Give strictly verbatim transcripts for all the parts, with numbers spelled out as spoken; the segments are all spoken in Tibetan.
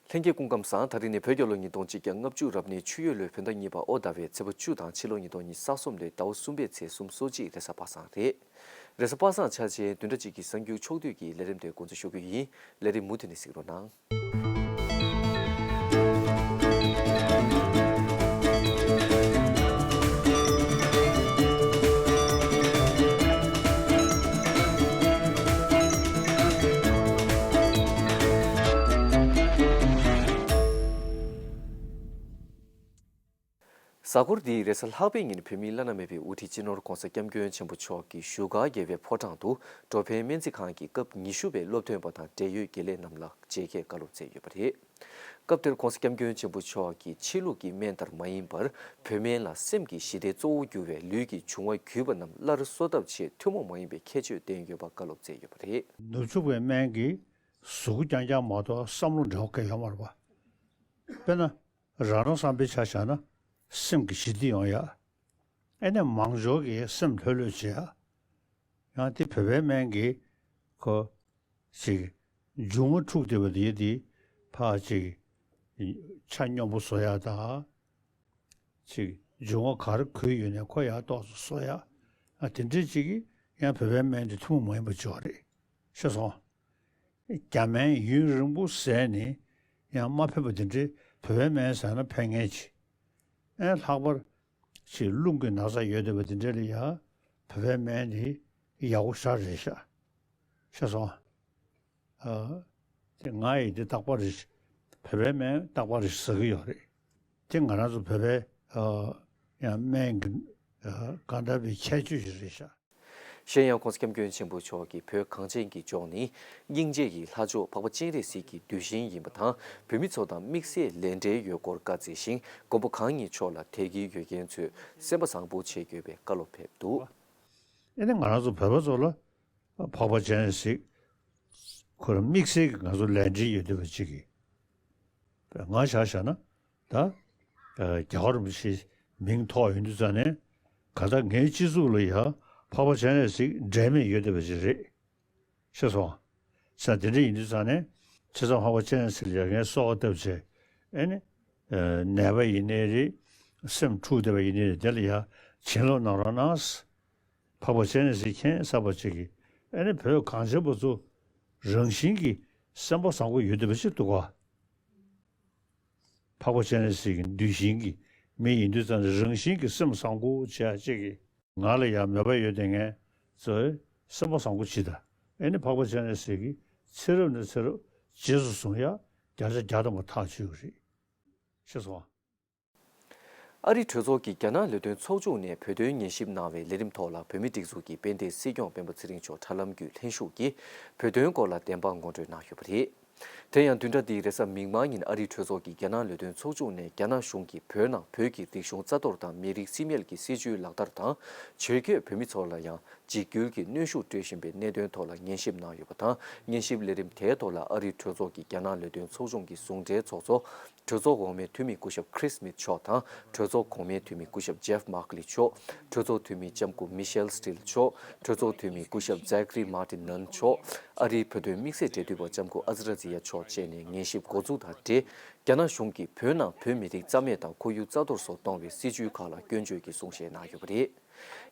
ལྷན་རྒྱས་སྐུ་ཁམས་བཟང་། ད་རིང་ནི་བོད་རྒྱལ་ལོ་ཉིས་སྟོང་གཅིག་བརྒྱ་ལྔ་བཅུ་རབ་གནས་ཆུ་ཡོས་ལོའི་བོད་ཟླ་གཉིས་པ་ཨོ་ཟླ་བའི་ཚེས་པ་བཅུ་དང་ཕྱི་ལོ་ཉིས་སྟོང་ཉི་ཤུ་རྩ་གསུམ་ལོའི་ཟླ་བ་གསུམ་པའི་ཚེས་སུམ་ཅུ་རེས་གཟའ་པ་སངས་རེད། རེས་གཟའ་པ་སངས་འཆར་ཅན་བདུན་ཕྲག་གཅིག་གི་གསར་འགྱུར་ཕྱོགས་བསྡུས་ཀྱི་ལས་རིམ་དེ་འགོ་འཛུགས་ཞུ་གི་ཡིན། ལས་རིམ་མུ་མཐུད་ནས་གཟིགས་རོགས་གནང་། གཟའ་འཁོར་འདིའི་རེས་གཟའ་ལྷག་པའི་ཉིན་བོད་མིའི་བླ་ན་མེད་པའི་དབུ་ཁྲིད་སྤྱི་ནོར་༧གོང་ས་༧སྐྱབས་མགོན་ཆེན་པོ་མཆོག་གིས་བཞུགས་སྒར་རྒྱལ་བའི་ཕོ་བྲང་དུ་འགྲོ་ཕན་སྨན་རྩིས་ཁང་གི་སྐབས་ཉི་ཤུ་པའི་སློབ་ཐོན་པ་དང་འབྲེལ་ཡོད་དགེ་ལས་རྣམས་ལ་མཇལ་ཁའི་བཀའ་སློབ་སྩལ་ཡོད་པ་རེད། སྐབས་དེར་༧གོང་ས་༧སྐྱབས་མགོན་ཆེན་པོ་མཆོག་གིས་ཕྱི་ལུགས་ཀྱི་སྨན་ལྟར་མ་ཡིན་པར་བོད་སྨན་ལ་སེམས་ཀྱི་ཞི་བདེ་གཙོ་བོ་གྱུར་བའི་ལུས་ཀྱི་འབྱུང་བ་རྒུད་པ་རྣམས་སླར་གསོ་ཐབས་ཆེད་ཐུན་མོང་མ་ཡིན་པའི་ཁྱད་ཆོས་ལྡན་ཡོད་པ་བཀའ་སློབ་སྩལ་ཡོད་པ་རེད། ནུབ་ཕྱོགས་པའི་སྨན་གྱིས་གཟུགས་པོ་རྐྱང་རྐྱང་མ་གཏོགས་བསམ་བློ་འབྲེལ་བ་གང་ཡང་ཡོད་མ་རེད་པ། དཔེར་ན། རང་རང་བསམ་པའི་ཆ་བཞག་ན་སེམས་ཀྱི་ཞི་བདེ་ཡོང་ཡ། ཨེ་ནས་མང་ཇོ་གི་སེམས་ལྷོད་ལྷོད་བྱེད་ཡ། ཡང་དེ་བོད་པའི་སྨན་གྱིས་ཁོ་ཅིག་འབྱུང་བ་འཁྲུགས་བསྡད་པ་དེ་དེ་ཕར་ཅིག་ཆ་སྙོམས་པོ་བཟོ་ཡ་དང་། ཅིག་འབྱུང་བ་ག་རེ་འཁོད་ཡོད་ནས་ཁོ་ཡར་ཏོག་ཙམ་བཟོ་ཡ། ཨ་དེ་འདྲའི་ཅིག་གིས་ཡང་བོད་པའི་སྨན་དེ་ཐུན་མོང་མ་ཡིན་པ་ཅིག་རེད། ཤེས་སོང་། རྒྱ་སྨན་ཡུན་རིང་པོ་བཟས་ནས་ཡང་མ་ཕན་པ་དེ་འདྲའི་བོད་པའི་སྨན་ཟ་ན་ཕན་ངེས་ཀྱི། ཨེ་ལྷག་པར་ཅིག་རླུང་གི་ན་ཚ་ཡོད་བསྡད་པ་དེ་འདྲ་ལ་ཡང་བོད་པའི་སྨན་དེ་ཡག་པོ་ཞེ་དྲག་རེད་ཤག་ཤེས་སོང་། ཨ་དེ་ང་ཡིས་དེ་རྟག་པར་རེ་བོད་པའི་སྨན་རྟག་པར་རེ་ཟ་གི་ཡོད་རེད། དེ་ང་རང་ཚོ་བོད་པའི་ཨ་ཡང་སྨན་གྱི་ཨ་གང་འདྲ་བའི་ཁྱད་ཆོས་ཤིག་རེད་ཤག་གཞན་ཡང་༧གོང་ས་༧སྐྱབས་མགོན་ཆེན་པོ་མཆོག་གིས་བོད་གངས་ཅན་གྱི་ལྗོངས་ནི་སྙིང་རྗེ་ཡི་ལྷ་མཆོག་འཕགས་པ་སྤྱན་རས་གཟིགས་ཀྱི་གདུལ་ཞིང་ཡིན་པ་དང་། བོད་མི་ཚོ་དང་དམིགས་བསལ་ལས་འབྲེལ་ཡོད་སྐོར་བཀའ་སྩལ་ཞིང་། མགོན་པོ་གང་ཉིད་མཆོག་ལ་དད་གུས་ཡོད་མཁན་ཚོས་སེམས་པ་བཟང་པོ་བྱེད་དགོས་པའི་བཀའ་སློབ་ཕེབས་འདུག་ཨེ་ནི་ང་རང་ཚོ་བོད་པ་ཚོ་ལ་འཕགས་པ་སྤྱན་རས་གཟིགས་ཁོ་རང་དམིགས་བསལ་གྱི་ང་ཚོ་ལས་འབྲེལ་ཡོད་བསྡད་པ་ཅིག་གིས། ང་ཆ་བཞག་ན་ད་རྒྱལ་བ་རིན་པོ་ཆེའི་མིང་ཐོགས་ཡོང་དུས་ཙང་ནས་ག་ད་ངའི་སྤྱི་གཙུག་ལ་ཡ་འཕགས་པ་སྤྱན་རས་གཟིགས་འབྲལ་མེད་ཡོད་བསྡད་པ་ཅིག་རེད། ཤེས་སོང་། ས་དེ་འདྲ་ཡིན་དུས་ཙང་ནས་བྱས་ཙང་འཕགས་པ་སྤྱན་རས་གཟིགས་ལ་ཡ་ངས་གསོལ་བ་བཏབ་བྱས་ཨེ་ནི་ནད་པ་ཡིན་ནའི་རེད། སེམས་འཁྲུགས་བསྡད་པ་ཡིན་ནའི་རེད། དེ་ལ་ཡ་བྱིན་རླབས་གནང་རོགས་གནང་། འཕགས་པ་སྤྱན་རས་གཟིགས་མཁྱེན་གསར་པ་ཅིག་གིས་ཨེ་ནི་བོད་གངས་ཅན་པ་ཚོ་རང་བཞིན་གྱིས་སེམས་པ་བཟང་པོ་ཡོད་བསྡད་པ་ཅིག་འདུག་ག་འཕགས་པ་སྤྱན་རས་གཟིགས་ཀྱི་གདུལ་ཞིང་གི་མི་ཡིན་དུས་ཙང་ནས་རང་བཞིན་གྱིས་སེམས་བཟང་པོ་བྱེད་ཡ་ཅིག་གིས་ང་ལ་ཡང་མོས་པ་ཡོད་བསྡད་མཁན་ཚོས་སེམས་པ་བཟང་པོ་བྱེད་དང་། ཨེ་ནི་འཕགས་པ་སྤྱན་རས་གཟིགས་ཀྱིས་ཚེ་རབས་ནས་ཚེ་རབས་རྗེས་སུ་བཟུང་ཡ་བརྒྱ་ཆ་བརྒྱ་ཐམ་པ་ཐག་ཆོད་ཀྱི་རེད། ཤེས་སོང་ཨ། ཨ་རིའི་གྲོས་ཚོགས་ཀྱིས་རྒྱ་ནག་ལས་དོན་ཚོགས་ཆུང་ནས་བོད་དོན་ཉན་ཞིབ་གནང་བའི་ལས་རིམ་ཐོག་ལ་བོད་མིའི་སྒྲིག་འཛུགས་ཀྱི་དཔལ་ལྡན་སྲིད་སྐྱོང་སྤེན་པ་ཚེ་རིང་མཆོག་དྲ་ལམ་བརྒྱུད་ལྷན་ཞུགས་ཀྱིས་བོད་དོན་སྐོར་ལ་བདེན་དཔང་ངོ་སྤྲོད་གནང་ཡོད་པ་རེད། དེ་ཡང་བདུན་ཕྲག་འདིའི་རེས་གཟའ་མིག་དམར་ཉིན་ཨ་རིའི་གྲོས་ཚོགས་ཀྱི་རྒྱ་ནག་ལས་དོན་ཚོགས་ཆུང་ནས་རྒྱ་ནག་གཞུང་གིས་བོད་ནང་བོད་ཀྱི་རིག་གཞུང་རྩ་གཏོར་དང་མི་རིགས་སིམ་ཡུལ་གྱི་སྲིད་བྱུས་ལག་བསྟར་དང་། ཇུས་འགོད་བོད་མི་ཚོ་ལ་ཡང་འཇིགས་སྐུལ་གྱི་གནོན་ཤུགས་སྤྲོད་བཞིན་པའི་གནད་དོན་ཐོག་ལ་ཉན་ཞིབ་གནང་ཡོད་པ་དང་། ཉན་ཞིབ་ལས་རིམ་དེའི་ཐོག་ལ་ཨ་རིའི་གྲོས་ཚོགས་ཀྱི་རྒྱ་ནག་ལས་དོན་ཚོགས་ཆུང་གི་ཟུང་འབྲེལ་ཚོགས་གཙོ། གྲོས་ཚོགས་འོག་མའི་འཐུས་མི་སྐུ་ཞབས་ཁྲིས་སྨིད་མཆོག་དང་། གྲོས་ཚོགས་གོང་མའི་འཐུས་མི་སྐུ་ཞབས་ཇེབ་མག་ལི་མཆོག་གྲོས་ཚོགས་འཐུས་མི་ལྕམ་སྐུ་མི་ཤེལ་སི་ཊིལ་མཆོག་གྲོས་ཚོགས་འཐུས་མི་སྐུ་ཞབས་ཛེག་རི་མར་ཏི་ནན་མཆོག་ཨ་རིའི་བོད་དོན་དམིགས་བསལ་འབྲེལ་མཐུད་པ་ལྕམ་སྐུ་ཨ་ཛི་ར་ཛི་ཡ་མཆོག་བཅས་ནས་ཉན་ཞིབ་འགོ་འཛུགས་དང་འབྲེལ། རྒྱ་ནག་གཞུང་གིས་བོད་ནང་བོད་མི་རིགས་རྩ་མེད་དང་ཁོར་ཡུག་རྩ་གཏོར་སོགས་གཏོང་བའི་སྲིད་བྱུས་ཁག་ལ་སྐྱོན་བརྗོད་ཀྱི་གསུང་བཤད་གནང་ཡོད་པ་རེད།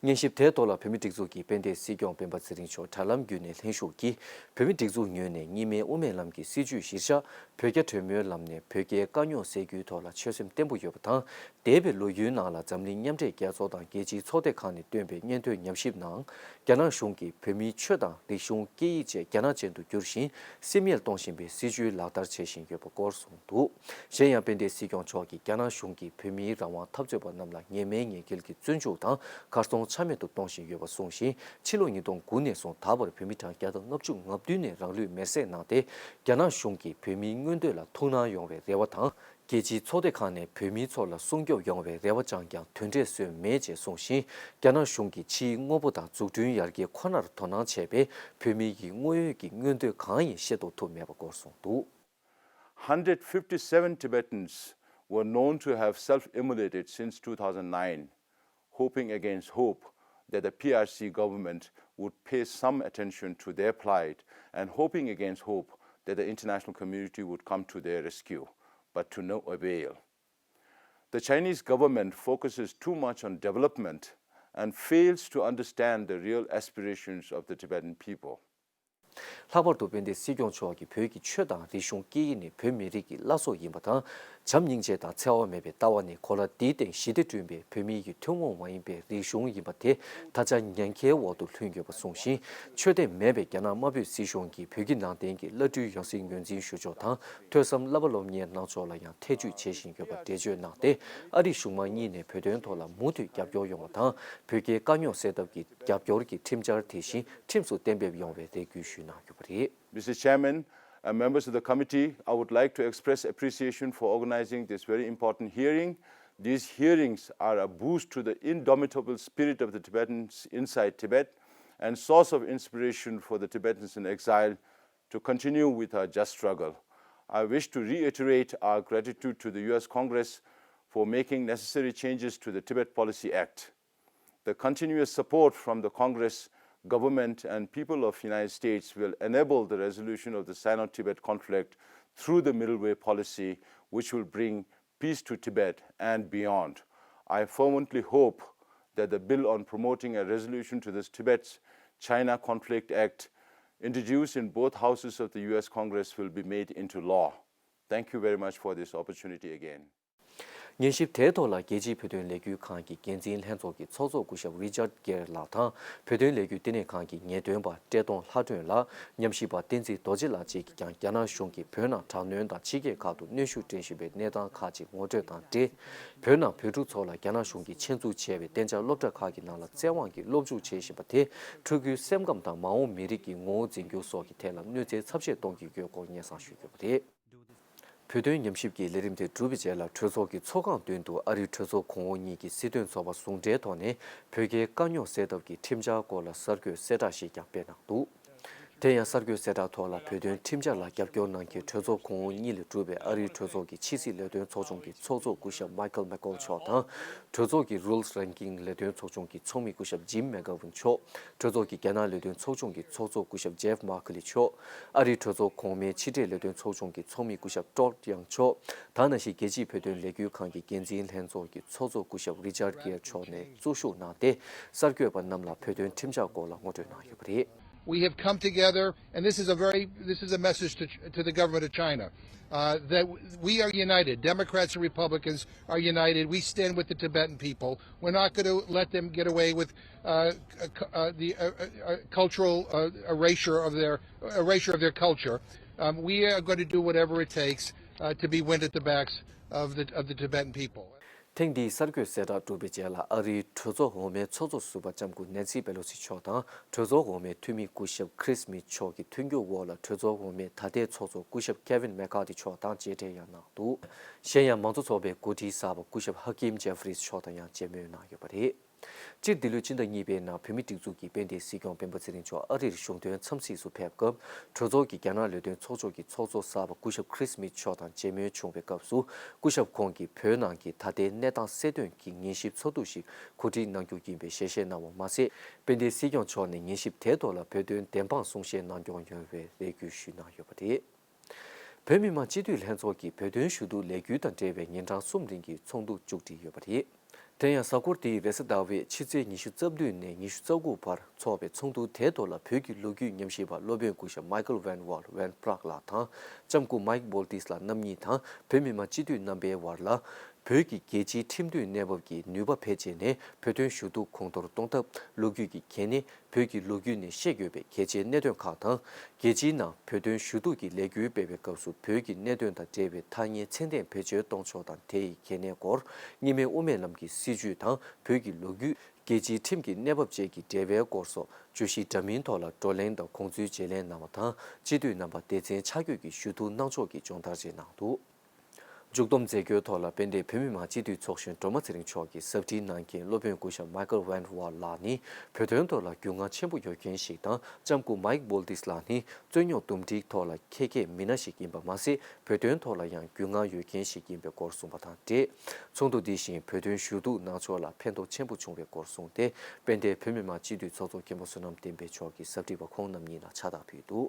ཉན་ཞིབ་དེའི་ཐོག་ལ་བོད་མིའི་སྒྲིག་འཛུགས་ཀྱི་དཔལ་ལྡན་སྲིད་སྐྱོང་སྤེན་པ་ཚེ་རིང་མཆོག་དྲ་ལམ་བརྒྱུད་ནས་ལྷན་ཞུགས་ཀྱིས། བོད་མིའི་སྒྲིག་འཛུགས་ངོས་ནས་གཉིས་སྨན་དབུ་མའི་ལམ་གྱི་སྲིད་བྱུས་གཞིར་བཞག་བོད་རྒྱ་གྲོས་མོལ་ལམ་ནས་བོད་རྒྱའི་དཀའ་རྙོག་སེལ་རྒྱུའི་ཐོག་ལ་ཆོད་སེམས་བརྟན་པོ་ཡོད་པ་དང་། འདས་པའི་ལོ་ཡུན་ནང་ལ་འཛམ་གླིང་མཉམ་འབྲེལ་རྒྱལ་ཚོགས་དང་རྒྱལ་སྤྱིའི་ཚོགས་སྡེ་ཁག་ནས་བཏོན་པའི་སྙན་ཐོའི་ཉམས་ཞིབ་ནང་། རྒྱ་ནག་གཞུང་གིས་བོད་མིའི་ཆོས་དང་རིག་གཞུང་། སྐད་ཡིག་བཅས་རྒྱ་ནག་ཅན་དུ་བསྒྱུར་ཞིང་སིམ་ཡུལ་གཏོང་བཞིན་པའི་སྲིད་བྱུས་ལག་བསྟར་བྱེད་བཞིན་ཡོད་པ་སྐོར་གསུངས་འདུག་གཞན་ཡང་དཔལ་ལྡན་སྲིད་སྐྱོང་མཆོག་གིས་རྒྱ་ནག་གཞུང་གིས་བོད་མིའི་རང་དབང་འཐབ་རྩོད་པ་རྣམས་ལ་ངན་སྨྲས་ངན་འགེལ་གྱི་བཙོན་འཇུག་དང་གར་སོང་ཆ་མེད་དུ་གཏོང་བཞིན་ཡོད་པ་གསུངས་ཤིང་། ཕྱི་ལོ་ཉིས་སྟོང་དགུ་ནས་བཟུང་ད་བར་བོད་མི་གྲངས་བརྒྱ་དང་ལྔ་བཅུ་ང་བདུན་ནས་རང་ལུས་མེར་སྲེག་གནང་སྟེ། རྒྱ་ནག་གཞུང་གིས་བོད་མིའི་མངོན་འདོད་ལ་ཐུགས་སྣང་ཡོང་བའི་རེ་བ་དང་། རྒྱལ་སྤྱིའི་ཚོགས་སྡེ་ཁག་ནས་བོད་མིའི་ཚོགས་ལ་སྲུང་སྐྱོབ་ཡོང་བའི་རེ་བ་བཅངས་ཀྱང་དོན་འབྲས་སུ་མེད་ཅེས་གསུངས་ཤིང་། རྒྱ་ནག་གཞུང་གིས་ཕྱིའི་དངོས་པོ་དང་འཛུགས་སྐྲུན་ཡར་རྒྱས་ཁོ་ནར་དོ་སྣང་བྱས་པས། བོད་མི་ཡི་དངོས་ཡོད་ཀྱི་མངོན་འདོད་གང་ཡིན་ཤེས་རྟོགས་ཐུབ་མེད་པ་སྐོར་གསུངས་འདུག Hundred fifty-seven Tibetans were known to have self-immolated since two thousand nine, hoping against hope that the P R C government would pay some attention to their plight and hoping against hope that the international community would come to their rescue, but to no avail. The Chinese government focuses too much on development and fails to understand the real aspirations of the Tibetan people. ལྷག་པར་དུ་དཔལ་ལྡན་སྲིད་སྐྱོང་མཆོག་གིས་བོད་ཀྱི་ཆོས་དང་རིག་གཞུང་སྐད་ཡིག་ནི་བོད་མི་རིགས་ཀྱི་བླ་སྲོག་ཡིན་པ་དང་། བྱམས་སྙིང་རྗེ་དང་འཚེ་བ་མེད་པའི་ལྟ་བ་ནི་གོ་ལ་འདིའི་སྟེང་ཞི་བདེ་བསྐྲུན་པའི་བོད་མི་ཡི་ཐུན་མོང་མ་ཡིན་པའི་རིག་གཞུང་ཡིན་པ་དེ་ད་ཆ་ཉེན་ཁའི་འོག་ཏུ་ལྷུང་ཡོད་པ་གསུངས་ཤིང་། ཆོས་དད་མེད་པའི་རྒྱ་ནག་དམར་པོའི་སྲིད་གཞུང་གིས་བོད་ཀྱི་ནང་བསྟན་གྱི་བླ་སྤྲུལ་ཡང་སྲིད་ངོས་འཛིན་ཞུ་ཕྱོགས་དང་། ཐོས་བསམ་བསླབ་པ་སློབ་གཉེར་གནང་ཕྱོགས་ལ་ཡང་ཐེ་ཇུས་བྱེད་བཞིན་ཡོད་པ་འགྲེལ་བརྗོད་གནང་སྟེ། ཨ་རིའི་གཞུང་མང་གཉིས་ནས་བོད་དོན་ཐོག་ལ་མུ་མཐུད་རྒྱབ་སྐྱོར་ཡོང་བ་དང་། བོད་རྒྱའི་དཀའ་རྙོག་སེལ་ཐབས་ཀྱི་རྒྱབ་སྐྱོར་གྱི་ཁྲིམས་འཆར་དེ་བཞིན་ཁྲིམས་སུ་གཏན་འབེབས་ཡོང་བའི་རེ་སྐུལ་ཞུས་གནང་ཡོད་པ་རེད། Mister Chairman and members of the committee, I would like to express appreciation for organizing this very important hearing. These hearings are a boost to the indomitable spirit of the Tibetans inside Tibet and source of inspiration for the Tibetans in exile to continue with our just struggle. I wish to reiterate our gratitude to the U S Congress for making necessary changes to the Tibet Policy Act. The continuous support from the Congress, government and people of United States will enable the resolution of the Sino-Tibet conflict through the middle way policy, which will bring peace to Tibet and beyond. I fervently hope that the bill on promoting a resolution to this Tibet-China conflict act introduced in both houses of the U S Congress will be made into law. Thank you very much for this opportunity again. ཉན་ཞིབ་དེའི་ཐོག་ལ་རྒྱལ་སྤྱིའི་བོད་དོན་ལས་འགུལ་ཁང་གི་འགན་འཛིན་ལྷན་ཚོགས་ཀྱི་ཚོགས་གཙོ་སྐུ་ཞབས་Richard Gere ལགས་དང་། བོད་དོན་ལས་འགུལ་བསྟི་གནས་ཁང་གི་ངེས་སྟོན་པ་བཀྲས་མཐོང་ལྷ་སྒྲོན་ལགས། ཉམས་ཞིབ་པ་བསྟན་འཛིན་རྡོ་རྗེ་ལགས་བཅས་ཀྱིས་ཀྱང་རྒྱ་ནག་གཞུང་གིས་བོད་ནང་དྲག་གནོན་དང་ཕྱི་རྒྱལ་ཁག་ཏུ་གནོན་ཤུགས་སྤྲད་བཞིན་པའི་གནས་སྟངས་ཁག་ཅིག་ངོ་སྤྲོད་དང་འབྲེལ། བོད་ནང་བོད་ཕྲུག་ཚོ་ལ་རྒྱ་ནག་གཞུང་གིས་ཆེད་འཛུགས་བྱས་པའི་གཏན་འཇགས་སློབ་གྲྭ་ཁག་གི་ནང་ལ་བཙན་དབང་གིས་སློབ་འཇུག་བྱེད་བཞིན་པ་དེ་ཕྲུ་གུའི་སེམས་ཁམས་དང་མ་འོངས་མི་རིགས་ཀྱི་ངོ་བོ་འཛིན་སྐྱོང་སོགས་ཀྱི་ཐད་ལ་གནོད་འཚེ་ཚབས་ཆེ་གཏོང་གི་ཡོད་སྐོར་སྙན་སེང་ཞུས་ཡོད་པ་རེད། བོད་དོན་ཉམས་ཞིབ་ཀྱི་ལས་རིམ་དེ་གྲུབ་པའི་རྗེས་ལ་གྲོས་ཚོགས་ཀྱི་ཚོགས་ཁང་མདུན་དུ་ཨ་རིའི་གྲོས་ཚོགས་གོང་འོག་གཉིས་ཀྱི་སྲིད་དོན་ཚོགས་པ་ཟུང་འབྲེལ་ཐོག་ནས་བོད་རྒྱའི་དཀའ་རྙོག་སེལ་ཐབས་ཀྱི་ཁྲིམས་འཆར་སྐོར་ལ་གསར་འགོད་གསལ་བསྒྲགས་ཤིག་ཀྱང་སྤེལ་གནང་འདུག་དེ་ཡང་གསར་འགོད་གསལ་བསྒྲགས་ཐོག་ལ་བོད་དོན་ཁྲིམས་འཆར་ལ་རྒྱབ་སྐྱོར་གནང་མཁན་གྲོས་ཚོགས་གོང་འོག་གཉིས་ལས་གྲུབ་པའི་ཨ་རིའི་གྲོས་ཚོགས་ཀྱི་ཕྱི་སྲིད་ལས་དོན་ཚོགས་ཆུང་གི་ཚོགས་གཙོ་སྐུ་ཞབས་Michael McCaul མཆོག་དང་། གྲོས་ཚོགས་ཀྱི་Rules Ranking ལས་དོན་ཚོགས་ཆུང་གི་ཚོགས་མི་སྐུ་ཞབས་Jim McGovern མཆོག་གྲོས་ཚོགས་ཀྱི་རྒྱ་ནག་ལས་དོན་ཚོགས་ཆུང་གི་ཚོགས་གཙོ་སྐུ་ཞབས་Jeff Merkley མཆོག་ཨ་རིའི་གྲོས་ཚོགས་གོང་མའི་ཕྱི་འབྲེལ་ལས་དོན་ཚོགས་ཆུང་གི་ཚོགས་མི་སྐུ་ཞབས་Todd Young མཆོག་དེ་ནང་བཞིན་རྒྱལ་སྤྱིའི་བོད་དོན་ལས་འགུལ་ཁང་གི་འགན་འཛིན་ལྷན་ཚོགས་ཀྱི་ཚོགས་གཙོ་སྐུ་ཞབས་Richard Gere མཆོག་ནས་གཙོ་བཞུགས་གནང་སྟེ། གསར་འགོད་པ་རྣམས་ལ་བོད་དོན་ཁྲིམས་འཆར་སྐོར་ལ་ངོ་སྤྲོད་གནང་ཡོད་པ་རེད། We have come together, and this is a very, this is a message to, to the government of China, uh, that we are united. Democrats and Republicans are united. We stand with the Tibetan people. We're not going to let them get away with uh, uh, uh, the uh, uh, uh, cultural uh, erasure of their erasure of their culture. Um, we are going to do whatever it takes uh, to be wind at the backs of the of the Tibetan people. ཐེངས་འདིའི་གསར་འགོད་གསལ་བསྒྲགས་གྲུབ་པའི་རྗེས་ལ་ཨ་རིའི་གྲོས་ཚོགས་འོག་མའི་ཚོགས་གཙོ་ཟུར་པ་ལྕམ་སྐུ་ནེན་སི་པེ་ལོ་སི་མཆོག་དང་གྲོས་ཚོགས་འོག་མའི་འཐུས་མི་སྐུ་ཞབས་Chris Smith མཆོག་གི་མཐུན་འགྱུར་འོག་ལ་གྲོས་ཚོགས་འོག་མའི་ད་ལྟའི་ཚོགས་གཙོ་སྐུ་ཞབས་Kevin McCarthy མཆོག་དང་མཇལ་འཕྲད་ཡང་གནང་འདུག་གཞན་ཡང་མང་གཙོ་ཚོགས་པའི་འགོ་ཁྲིད་གསར་པ་སྐུ་ཞབས་Hakeem Jeffries མཆོག་དང་ཡང་མཇལ་མོལ་གནང་ཡོད་པ་རེད། སྤྱིར་འདི་ལོའི་སྤྱི་ཟླ་གཉིས་པའི་ནང་བོད་མིའི་སྒྲིག་འཛུགས་ཀྱི་དཔལ་ལྡན་སྲིད་སྐྱོང་སྤེན་པ་ཚེ་རིང་མཆོག་ཨ་རིར་གཞུང་དོན་འཚམས་གཟིགས་སུ་ཕེབས་སྐབས། གྲོས་ཚོགས་ཀྱི་རྒྱ་ནག་ལས་དོན་ཚོགས་ཆུང་གི་ཚོགས་གཙོ་གསར་པ་སྐུ་ཞབས་Chris Smith མཆོག་དང་མཇལ་མོལ་བྱུང་བའི་སྐབས་སུ། སྐུ་ཞབས་ཁོང་གིས་བོད་ནང་གི་ད་ལྟའི་གནས་སྟངས་གསལ་སྟོན་གྱི་ཉན་ཞིབ་ཚོགས་འདུ་ཞིག་གོ་སྒྲིག་གནང་རྒྱུ་ཡིན་པའི་ཞལ་བཞེས་གནང་བ་མ་ཟད། དཔལ་ལྡན་སྲིད་སྐྱོང་མཆོག་ནས་ཉན་ཞིབ་དེའི་ཐོག་ལ་བོད་དོན་བདེན་དཔང་གསུང་བཤད་གནང་སྐྱོང་ཡོང་བའི་རེ་སྐུལ་ཞུས་གནང་ཡོད་པ་རེད། བོད་མི་མང་སྤྱི་འཐུས་ལྷན་ཚོགས་ཀྱི་བོད་དོན་ཞུ་གཏུག་ལས་འགུལ་དང་འབྲེལ་བའི་ཉིན་གྲངས་གསུམ་རིང་གི་ཚོགས་འདུ་མཇུག་སྒྲིལ་ཡོད་པ་རེད། དེ་ཡང་གཟའ་འཁོར་འདིའི་རེས་གཟའ་ཟླ་བའི་ཕྱི་ཚེས་ཉི་ཤུ་རྩ་བདུན་ནས་ཉི་ཤུ་རྩ་དགུ་བར་འཚོགས་པའི་ཚོགས་འདུ་དེའི་ཐོག་ལ་བོད་ཀྱི་ལོ་རྒྱུས་ཉམས་ཞིབ་པ་སློབ་དཔོན་སྐུ་ཞབས་Michael Van Wall Van Praagh ལགས་དང་ལྕམ་སྐུ་Mike Baltes ལགས་རྣམ་གཉིས་དང་བོད་མི་མང་སྤྱི་འཐུས་རྣམ་པའི་བར་ལ། བོད་ཀྱི་རྒྱལ་སྤྱིའི་ཁྲིམས་མཐུན་གནས་བབ་ཀྱི་ནུས་པ་བེད་སྤྱད་ནས་བོད་དོན་ཞུ་གཏུག་གོང་མཐོར་གཏོང་ཐབས་ལོ་རྒྱུས་ཀྱི་གལ་གནད། བོད་ཀྱི་ལོ་རྒྱུས་ནས་ཤེས་དགོས་པའི་གལ་ཆེའི་གནད་དོན་ཁག་དང་། རྒྱལ་སྤྱིའི་ནང་བོད་དོན་ཞུ་གཏུག་གི་ལས་འགུལ་སྤེལ་བའི་སྐབས་སུ་བོད་ཀྱི་གནད་དོན་དང་འབྲེལ་བའི་ཐ་སྙད་ཚད་ལྡན་བེད་སྤྱོད་གཏོང་ཕྱོགས་དང་དེ་ཡི་གལ་གནད་སྐོར། གཉིས་སྨན་དབུ་མའི་ལམ་གྱི་སྲིད་བྱུས་དང་བོད་ཀྱི་ལོ་རྒྱུས། རྒྱལ་སྤྱིའི་ཁྲིམས་ཀྱི་གནས་བབ་བཅས་ཀྱི་འབྲེལ་བའི་སྐོར་སོགས་བརྗོད་གཞི་འདྲ་མིན་ཐོག་ལ་བགྲོ་གླེང་དང་དགོངས་ཚུལ་བརྗེ་ལེན་གནང་བ་དང་། སྤྱི་འཐུས་རྣམ་པ་སྡེ་ཚན་ཆ་བགོས་ཀྱིས་ཞུ་གཏུག་གནང་ཕྱོགས་ཀྱི་སྦྱོང་བརྡར་བཅས་གནང་འདུག་མཇུག་བསྡོམས་མཛད་སྒོའི་ཐོག་ལ་དཔལ་ལྡན་བོད་མི་མང་སྤྱི་འཐུས་ཚོགས་གཞོན་སྒྲོལ་མ་ཚེ་རིང་མཆོག་གིས་ཟབ་ཁྲིད་གནང་མཁན་སློབ་དཔོན་སྐུ་ཞབས་Michael Van Wall ལགས་ནི་བོད་དོན་ཐོག་ལ་རྒྱུས་མངའ་ཆེན་པོ་ཡོད་མཁན་ཞིག་དང་ལྕམ་སྐུ་Mike Baltes ལགས་ནི་རྩོད་རྙོག་འདུམ་འགྲིག་ཐོག་ལ་མཁས་མཁས་མི་སྣ་ཞིག་ཡིན་པ་མ་ཟད། བོད་དོན་ཐོག་ལ་ཡང་རྒྱུས་མངའ་ཡོད་མཁན་ཞིག་ཡིན་པའི་སྐོར་གསུངས་པ་དང་འབྲེལ། ཚོགས་འདུ་འདི་བཞིན་བོད་དོན་ཞུ་གཏུག་གནང་ཕྱོགས་ལ་ཕན་ཐོགས་ཆེན་པོ་བྱུང་བའི་སྐོར་གསུངས་ཏེ། དཔལ་ལྡན་བོད་མི་མང་སྤྱི་འཐུས་ཚོགས་གཙོ་མཁན་པོ་བསོད་ནམས་བསྟན་འཕེལ་མཆོག་གིས་ཟབ་ཁྲིད་པ་ཁོང་རྣམ་གཉིས་ལ་ཕྱག་རྟགས་ཕུལ་འདུག་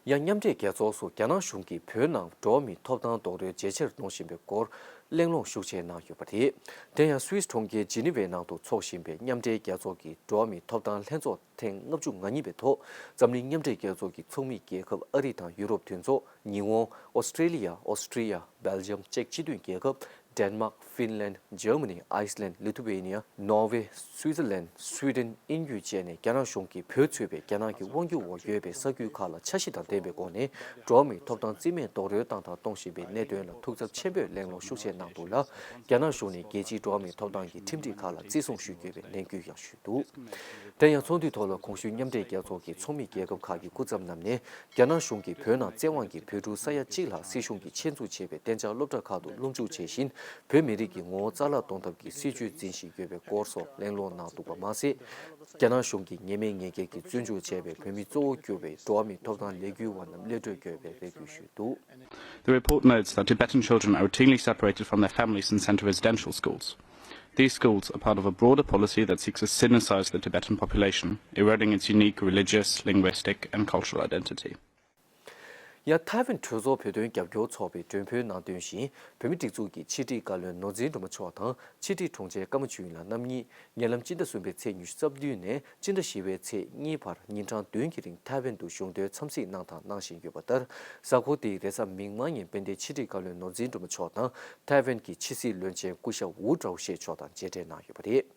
ཡང་མཉམ་འབྲེལ་རྒྱལ་ཚོགས་སུ་རྒྱ་ནག་གཞུང་གིས་བོད་ནང་འགྲོ་བ་མིའི་ཐོབ་ཐང་རྡོག་རོལ་ཇེ་ཆེར་གཏོང་བཞིན་པའི་སྐོར་གླེང་སློང་ཤུགས་ཆེ་གནང་ཡོད་པ་རེད། དེ་ཡང་སུད་སི་གྲོང་ཁྱེར་ཇི་ནི་ཝའི་ནང་དུ་འཚོགས་བཞིན་པའི་མཉམ་འབྲེལ་རྒྱལ་ཚོགས་ཀྱི་འགྲོ་བ་མིའི་ཐོབ་ཐང་ལྷན་ཚོགས་ཐེངས་ལྔ་བཅུ་ང་གཉིས་པའི་ཐོག་འཛམ་གླིང་མཉམ་འབྲེལ་རྒྱལ་ཚོགས་ཀྱི་ཚོགས་མི་རྒྱལ་ཁབ་ཨ་རི་དང་ཡུ་རོབ་མཐུན་ཚོགས། ཉི་ཧོང་། ཨོ་སི་ཀྲེ་ལི་ཡ། ཨོ་སི་ཀྲི་ཡ། སྦེལ་ཇམ་བཅས་སྤྱི་མཐུན་རྒྱལ་ཁབ། ཌེན་མཱག་ཧྥིན་ལན། འཇར་མ་ནི། ཨའི་སི་ལན། ལི་ཐུ་ཝེ་ནི་ཡ། ནོར་ཝེ། སུའི་ཙར་ལན། སུའི་ཌེན། དབྱིན་ཡུལ་བཅས་ནས་རྒྱ་ནག་གཞུང་གིས་བོད་གཙོས་པའི་རྒྱ་ནག་གི་དབང་སྒྱུར་འོག་ཡོད་པའི་ས་ཁུལ་ཁག་ལ་འཆར་གཞི་དང་ལྡན་པའི་སྒོ་ནས་འགྲོ་བ་མིའི་ཐོབ་ཐང་རྩིས་མེད་རྡོག་རོལ་བཏང་དང་གཏོང་བཞིན་པའི་གནད་དོན་ལ་ཐུགས་འཚབ་ཆེན་པོས་གླེང་སློང་ཤུགས་ཆེ་གནང་འདུག་ལ། རྒྱ་ནག་གཞུང་ནས་རྒྱལ་སྤྱིའི་འགྲོ་བ་མིའི་ཐོབ་ཐང་གི་ཁྲིམས་སྒྲིག་ཁག་ལ་བརྩི་སྲུང་ཞུ་དགོས་པའི་ནན་སྐུལ་ཡང་ཞུས་འདུག་དེ་ཡང་ཚོགས་འདུའི་ཐོག་ལ་གོང་ཞུས་མཉམ་འབྲེལ་རྒྱལ་ཚོགས་ཀྱི་ཚོགས་མི་རྒྱལ་ཁབ་ཁག་གི་སྐུ་ཚབ་རྣམས་ནས། རྒྱ་ནག་གཞུང་གིས་བོད་ནང་བཙན་དབང་གིས་བོད་ཕྲུག་ས་ཡ་གཅིག་ལྷག་སྲིད་གཞུང་གིས་ཆེད་འཛུགས་བྱས་པའི་གཏན་འཇགས་སློབ་གྲྭ་ཁག་ཏུ་སློབ་འཇུག་བྱས་ཤིང་། བོད་མི་རིགས་ཀྱི་ངོ་བོ་རྩ་བརླག་གཏོང་ཐབས་ཀྱི་སྲིད་བྱུས་འཛིན་བཞིན་ཡོད་པའི་སྐོར་སོགས་གླེང་སློང་གནང་འདུག་པ་མ་ཟད། རྒྱ་ནག་གཞུང་གིས་ཉེས་མེད་ངན་སྐྱལ་གྱིས་བཙོན་འཇུག་བྱས་པའི་བོད་མི་གཙོ་བོ་གྱུར་པའི་འགྲོ་བ་མིའི་ཐོབ་ཐང་ལས་འགུལ་བ་རྣམས་གློད་གྲོལ་དགོས་པའི་རེ་སྐུལ་ཞུས་འདུག། The report notes that Tibetan children are routinely separated from their families in centre residential schools. These schools are part of a broader policy that seeks to sinicise the Tibetan population, eroding its unique religious, linguistic, and cultural identity. ཡང་ཐའེ་ཝན་གྲོས་ཚོགས་བོད་དོན་རྒྱབ་སྐྱོར་ཚོགས་པས་མགྲོན་ཕུལ་གནང་དོན་བཞིན། བོད་མིའི་སྒྲིག་འཛུགས་ཀྱི་ཕྱི་དྲིལ་བཀའ་བློན་ནོར་འཛིན་སྒྲོལ་མ་མཆོག་དང་ཕྱི་དྲིལ་དྲུང་ཆེ་ཀརྨ་ཆོས་དབྱིངས་ལགས་རྣམ་གཉིས་ཉེ་ལམ་སྤྱི་ཟླ་གསུམ་པའི་ཚེས་ཉི་ཤུ་རྩ་བདུན་ནས་སྤྱི་ཟླ་བཞི་པའི་ཚེས་གཉིས་བར་ཉིན་གྲངས་བདུན་གྱི་རིང་ཐའེ་ཝན་དུ་གཞུང་དོན་འཚམས་གཟིགས་གནང་དང་གནང་བཞིན་ཡོད་པ་ལྟར། གཟའ་འཁོར་འདིའི་རེས་གཟའ་མིག་དམར་ཉིན་དཔལ་ལྡན་ཕྱི་དྲིལ་བཀའ་བློན་ནོར་འཛིན་སྒྲོལ་མ་མཆོག་དང་ཐའེ་ཝན་གྱི་ཕྱི་སྲིད་བློན་ཆེན་སྐུ་ཞབས་ཝུ་ཀྲའོ་ཤེ་མཆོག་དང་མཇལ་འཕྲད་གནང་ཡོད་པ་རེད།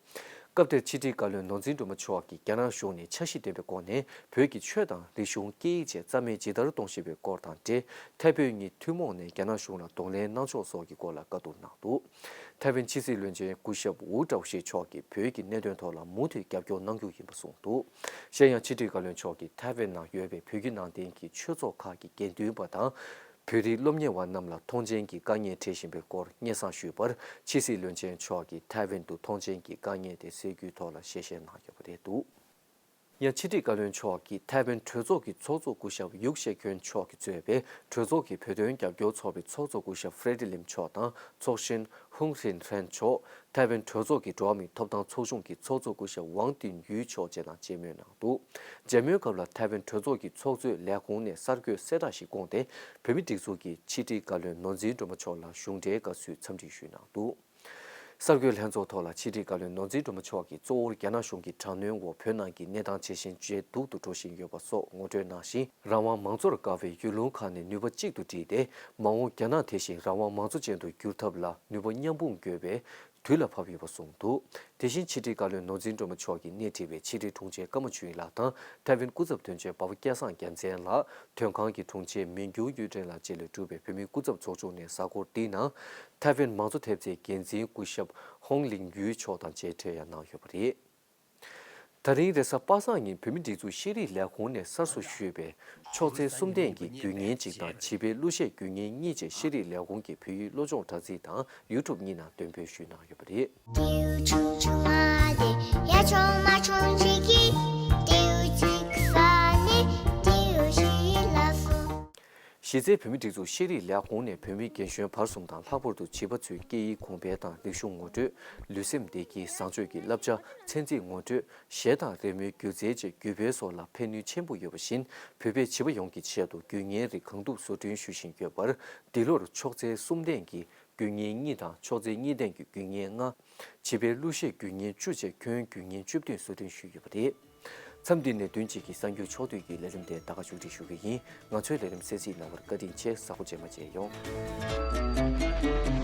སྐབས་དེར་ཕྱི་དྲིལ་བཀའ་བློན་ནོར་འཛིན་སྒྲོལ་མ་མཆོག་གིས་རྒྱ་ནག་གཞུང་ནས་འཆར་གཞི་ལྡན་པའི་སྒོ་ནས་བོད་ཀྱི་ཆོས་དང་རིག་གཞུང་། སྐད་ཡིག་བཅས་རྩ་མེད་ཇི་ལྟར་གཏོང་བཞིན་པའི་སྐོར་དང་འབྲེལ། ཐའེ་བོད་གཉིས་ཐུན་མོང་ནས་རྒྱ་ནག་གཞུང་ལ་གདོང་ལེན་གནང་ཕྱོགས་སོགས་ཀྱི་སྐོར་ལ་བཀའ་བསྡུར་གནང་འདུག། ཐའེ་ཝན་ཕྱི་སྲིད་བློན་ཆེན་སྐུ་ཞབས་ཝུ་ཀྲའོ་ཤེ་མཆོག་གིས་བོད་ཀྱི་གནད་དོན་ཐོག་ལ་མུ་མཐུད་རྒྱབ་སྐྱོར་གནང་རྒྱུ་ཡིན་པ་གསུངས་འདུག། གཞན་ཡང་ཕྱི་དྲིལ་བཀའ་བློན་མཆོག་གིས་ཐའེ་ཝན་ནང་ཡོད་པའི་བོད་བརྒྱུད་ནང་བསྟན་གྱི་ཆོས་ཚོགས་ཁག་གི་དགེ་འདུན་པ་དང་། བོད་རིགས་སློབ་གཉེར་བ་རྣམས་ལ་མཐོང་ཆེན་གྱི་དཀའ་ངལ་འཕྲད་བཞིན་པའི་སྐོར་སྙན་སེང་ཞུས་པར། ཕྱི་སྲིད་བློན་ཆེན་མཆོག་གིས་ཐའེ་ཝན་དུ་མཐོང་ཆེན་གྱི་དཀའ་ངལ་དེ་སེལ་རྒྱུའི་ཐོག་ལ་ཞལ་བཞེས་གནང་ཡོད་པ་རེད་འདུག། ཡང་ཕྱི་དྲིལ་བཀའ་བློན་མཆོག་གིས་ཐའེ་ཝན་གྲོས་ཚོགས་ཀྱི་ཚོགས་གཙོ་སྐུ་ཞབས་ཡུག་ཤེ་ཁྱོན་མཆོག་གིས་གཙོས་པའི་གྲོས་ཚོགས་ཀྱི་བོད་དོན་རྒྱབ་སྐྱོར་ཚོགས་པའི་ཚོགས་གཙོ་སྐུ་ཞབས་ཧྥེ་རེ་ཌི་ལིམ་མཆོག་དང་ཚོགས་གཞོན་ཧུང་ཧྲིན་ཧྲན་མཆོག། ཐའེ་ཝན་གྲོས་ཚོགས་ཀྱི་འགྲོ་བ་མིའི་ཐོབ་ཐང་ཚོགས་ཆུང་གི་ཚོགས་གཙོ་སྐུ་ཞབས་ཝང་ཏིན་ཡུས་མཆོག་བཅས་དང་མཇལ་མོལ་གནང་འདུག། མཇལ་མོལ་སྐབས་ལ་ཐའེ་ཝན་གྲོས་ཚོགས་ཀྱི་ཚོགས་གཙོས་ལས་ཁུངས་ནས་གསར་འགོད་གསལ་བསྒྲགས་ཤིག་བསྐོངས་ཏེ། བོད་མིའི་སྒྲིག་འཛུགས་ཀྱི་ཕྱི་དྲིལ་བཀའ་བློན་ནོར་འཛིན་སྒྲོལ་མ་མཆོག་ལ་གཞུང་འབྲེལ་དགའ་བསུའི་འཚམས་འདྲི་ཞུས་གནང་འདུག། གསར་འགོད་ལྷན་ཚོགས་ཐོག་ལ་ཕྱི་དྲིལ་བཀའ་བློན་ནོར་འཛིན་སྒྲོལ་མ་མཆོག་གིས་གཙོ་བོར་རྒྱ་ནག་གཞུང་གི་དྲག་གནོན་འོག་བོད་ནང་གི་གནས་སྟངས་ཇེ་ཞན་ཇེ་སྡུག་ཏུ་འགྲོ་བཞིན་ཡོད་པ་སོགས་ངོ་སྤྲོད་གནང་ཞིང་། རང་དབང་མང་གཙོར་དགའ་བའི་ཡུལ་ལུང་ཁག་ནས་ནུས་པ་གཅིག་ཏུ་བསྒྲིལ་ཏེ། མ་འོངས་རྒྱ་ནག་དེ་བཞིན་རང་དབང་མང་གཙོ་ཅན་དུ་འགྱུར་ཐབས་ལ་ནུས་པ་མཉམ་སྤུངས་དགོས་པའི་དུས་ལ་བབ་ཡོད་པ་གསུངས་འདུག། དེ་བཞིན་ཕྱི་དྲིལ་བཀའ་བློན་ནོར་འཛིན་སྒྲོལ་མ་མཆོག་གིས་སྣེ་ཁྲིད་པའི་ཕྱི་དྲིལ་དྲུང་ཆེ་ཀརྨ་ཆོས་དབྱིངས་ལགས་དང་ཐའེ་ཝན་སྐུ་ཚབ་དོན་གཅོད་འབའ་པོ་སྐལ་བཟང་རྒྱལ་མཚན་ལགས། དོན་ཁང་གི་དྲུང་ཆེ་མི་འགྱུར་གཡུ་སྒྲོན་ལགས་བཅས་ལས་གྲུབ་པའི་བོད་མིའི་སྐུ་ཚབ་ཚོགས་ཆུང་ནས་གཟའ་འཁོར་འདིའི་ནང་ཐའེ་ཝན་མང་གཙོ་ཐེབས་རྩའི་འགན་འཛིན་སྐུ་ཞབས་ཧོང་ལིང་ཡུས་མཆོག་དང་མཇལ་འཕྲད་ཡང་གནང་ཡོད་པ་རེད། ད་རིང་རེས་གཟའ་པ་སངས་ཉིན་བོད་མིའི་སྒྲིག་འཛུགས་ཤེས་རིག་ལས་ཁུངས་ནས་གསར་བཟོ་ཞུས་པའི་ཕྱོགས་འཚལ་གསུམ་ལྡན་གྱི་རྒྱུད་བརྙན་གཅིག་དང་བྱིས་པའི་གླུ་གཞས་རྒྱུད་བརྙན་གཉིས་བཅས་ཤེས་རིག་ལས་ཁུངས་ཀྱི་བོད་ཡིག་བློ་སྦྱོང་དྲ་ཚིགས་དང་ཡུ་ཊུབ་གཉིས་ནང་འདོན་སྤེལ་ཞུས་གནང་ཡོད་པ་རེད། ཏེའུ་ཆུང་ཆུང་མ་དེ་ཡ་ཆུང་མ་ཆུང་ཅིག་གི་ཏེའུ་ཅིག་ས་ནི་ཏེའུ་ཞིག་ལ་སོ། གཞི་རྩའི་བོད་མིའི་སྒྲིག་འཛུགས་ཤེས་རིག་ལས་ཁུངས་ནས་བོད་མི་རྒན་གཞོན་བར་གསུམ་དང་ལྷག་པར་དུ་བྱིས་པ་ཚོའི་སྐད་ཡིག་གོང་འཕེལ་དང་རིག་གཞུང་ངོ་སྤྲོད། ལུས་སེམས་བདེ་སྐྱིད་བཟང་སྤྱོད་ཀྱི་བསླབ་བྱ། ཚན་རྩིས་ངོ་སྤྲོད། གཞས་དང་རོལ་མོའི་སྒྱུ་རྩལ་བཅས་རྒྱུད་སྤེལ་སོགས་ལ་ཕན་ནུས་ཆེན་པོ་ཡོད་པ་བཞིན། བོད་པའི་བྱིས་པ་ཡོངས་ཀྱི་ཆེད་དུ་རྒྱུད་བརྙན་རིགས་གང་ཐུབ་བཟོ་སྐྲུན་ཞུ་བཞིན་ཡོད་པར། འདི་ལོར་ཕྱོགས་འཚལ་གསུམ་ལྡན་གྱི་རྒྱུད་བརྙན་གཉིས་དང་ཕྱོགས་འཚལ་གཉིས་ལྡན་གྱི་རྒྱུད་བརྙན་ལྔ། བྱིས་པའི་གླུ་གཞས་རྒྱུད་བརྙན་བཅུ་བཅས་ཁྱོན་རྒྱུད་བརྙན་བཅུ་བདུན་བཟོ་སྐྲུན་ཞུས་ཡོད་པ་རེད། མཚམས་འདི་ནས་བདུན་གཅིག་གི་གསར་འགྱུར་ཕྱོགས་བསྡུས་ཀྱི་ལས་རིམ་དེ་ད་ག་མཇུག་སྒྲིལ་ཞུ་གི་ཡིན། ང་ཚོའི་ལས་རིམ་གསན་གཟིགས་གནང་བར་བཀའ་དྲིན་ཆེ། གཟའ་འཁོར་རྗེས་མ་མཇལ་ཡོང་།